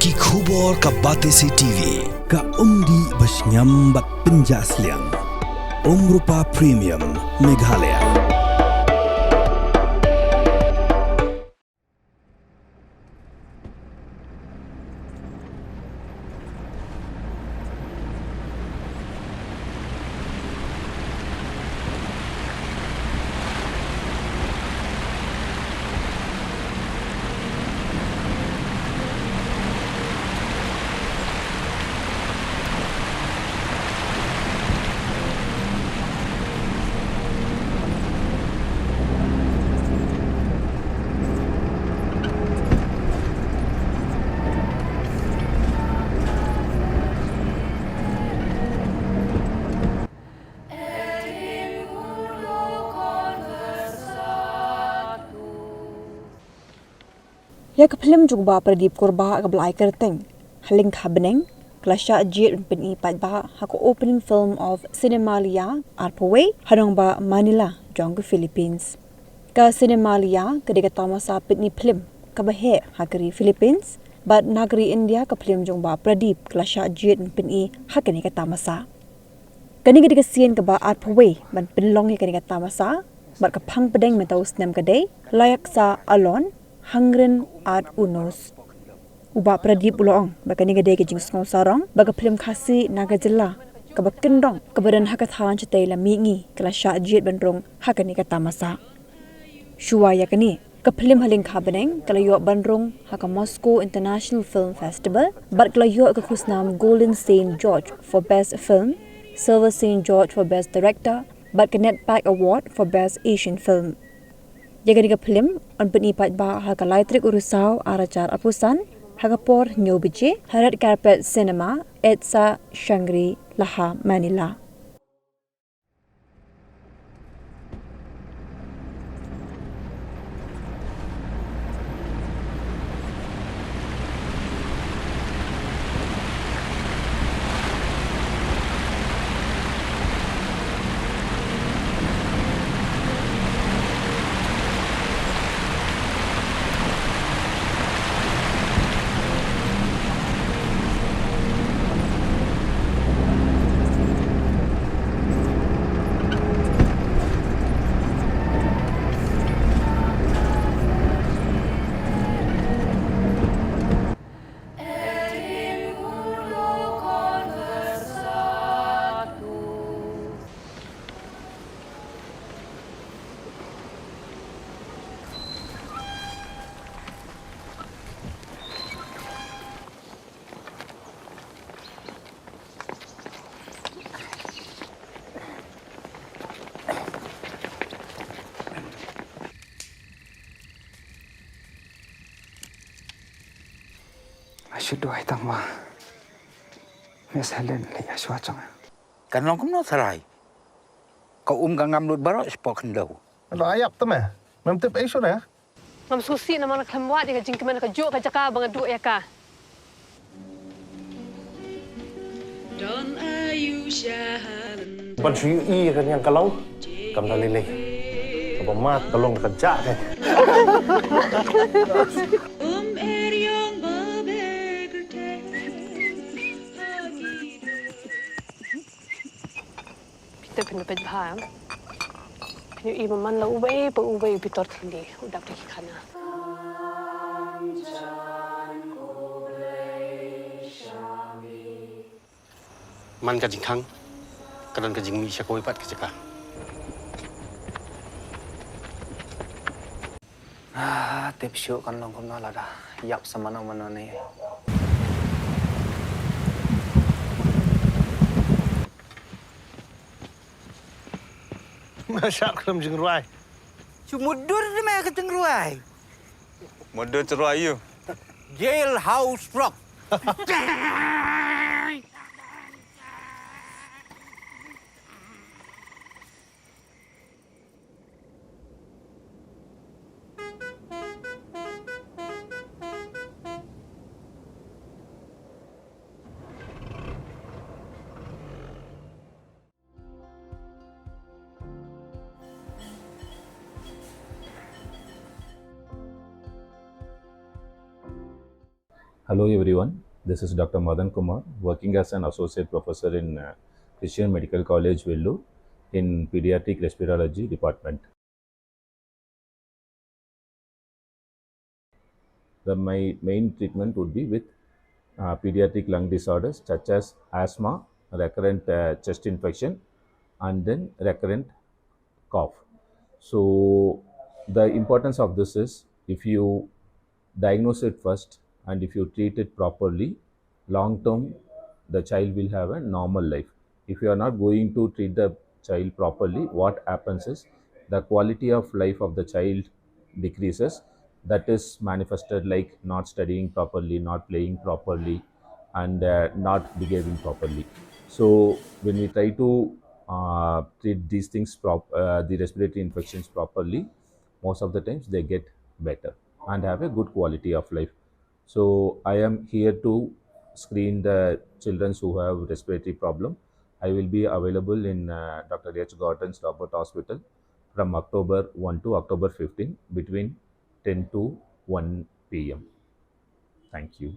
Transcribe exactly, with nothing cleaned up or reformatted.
Ki khubor ka Batesi T V, ka umdih ba shngiam bad pynjah sliang. Umrupa Premium, Meghalaya. Ïa ka phlim jong u Bah Pradip Kurbah kaba la ai kyrteng ha lyngkha bneng, ka la shah jied ban pyni paidbah ha ka opening film of Cinemalia arphew wei ha nongbah Manila jong ka Philippines. Ka Cinemalia ka dei ka tamasa pyni phlim kaba heh ha ka ri Philippines, bad na ka ri India ka phlim jong u Bah Pradip ka la shah jied ban pyni ha kane ka tamasa. Kane ka dei ka sien kaba arphew wei ban pynlong ïa kane ka tamasa, bad ka phang pdeng mynta u snem ka dei Layaksa Alon, Hangren At Unos. U Bah Pradip u la ong ba kane ka dei ka jingsngew sarong ba ka phlim Khasi na ka jylla kaba kyndong kaba don ha ka thaiñ shatei la mihngi ka la shah jied ban rung ha kane ka tamasa. Shuwa ïa kane, ka phlim ha lyngkha bneng ka la ïoh ban rung ha ka Moscow International Film Festival, bad ka la ïoh ka khusnam Golden Saint George for Best Film, Silver Saint George for Best Director, bad ka Netpac Award for Best Asian Film. Ïa kane ka phlim yn pyni paidbah ha ka lai tarik u Risaw ar hajar arphew san ha ka por hynñiew baje ha Red Carpet Cinema, EDSA Shangri-La, Manila. Nga shu duwai tang ba Miss Helen leh ïa shuwa jong nga. Kan long kumno tharai? Ka um ka ngam lut baroh shapoh khyndew. Lo ïap te me. Mem tip ei shuh ne? Ngam sngewsih namar nga khlem wad ïa ka jingkmen kajuh ka jaka ba nga duh ïa ka. Ban shu ïohi ïa ka niang ka law kam da lei lei. Kaba mad ka long ka jah ka. Phi tip phin da peit bha em. Phin ïohi ba man la uwei pa uwei u Pitor Thylli u dap da ki khana. Man ka jingkhang ka don ka jingmih sha kawei pat ka jaka. Ah, tip shuh kan long kumno lada ïap sa mano mano ne. Nga shah khlem jingrwai. Shu mutdur te me ka jingrwai. Mutdur te rwai ïa u. Jailhouse Rock. Hello everyone, this is Doctor Madan Kumar, working as an associate professor in uh, Christian Medical College, Vellore, in pediatric respirology department. The my main treatment would be with uh, pediatric lung disorders such as asthma, recurrent uh, chest infection, and then recurrent cough. So the importance of this is, if you diagnose it first and if you treat it properly, long term the child will have a normal life. If you are not going to treat the child properly, what happens is the quality of life of the child decreases. That is manifested like not studying properly, not playing properly, and uh, not behaving properly. So when we try to uh, treat these things, prop- uh, the respiratory infections properly, most of the times they get better and have a good quality of life. So I am here to screen the children who have respiratory problem. I will be available in uh, Dr. H. Gordon's Robert Hospital from October one to October fifteen between ten to one p m. Thank you.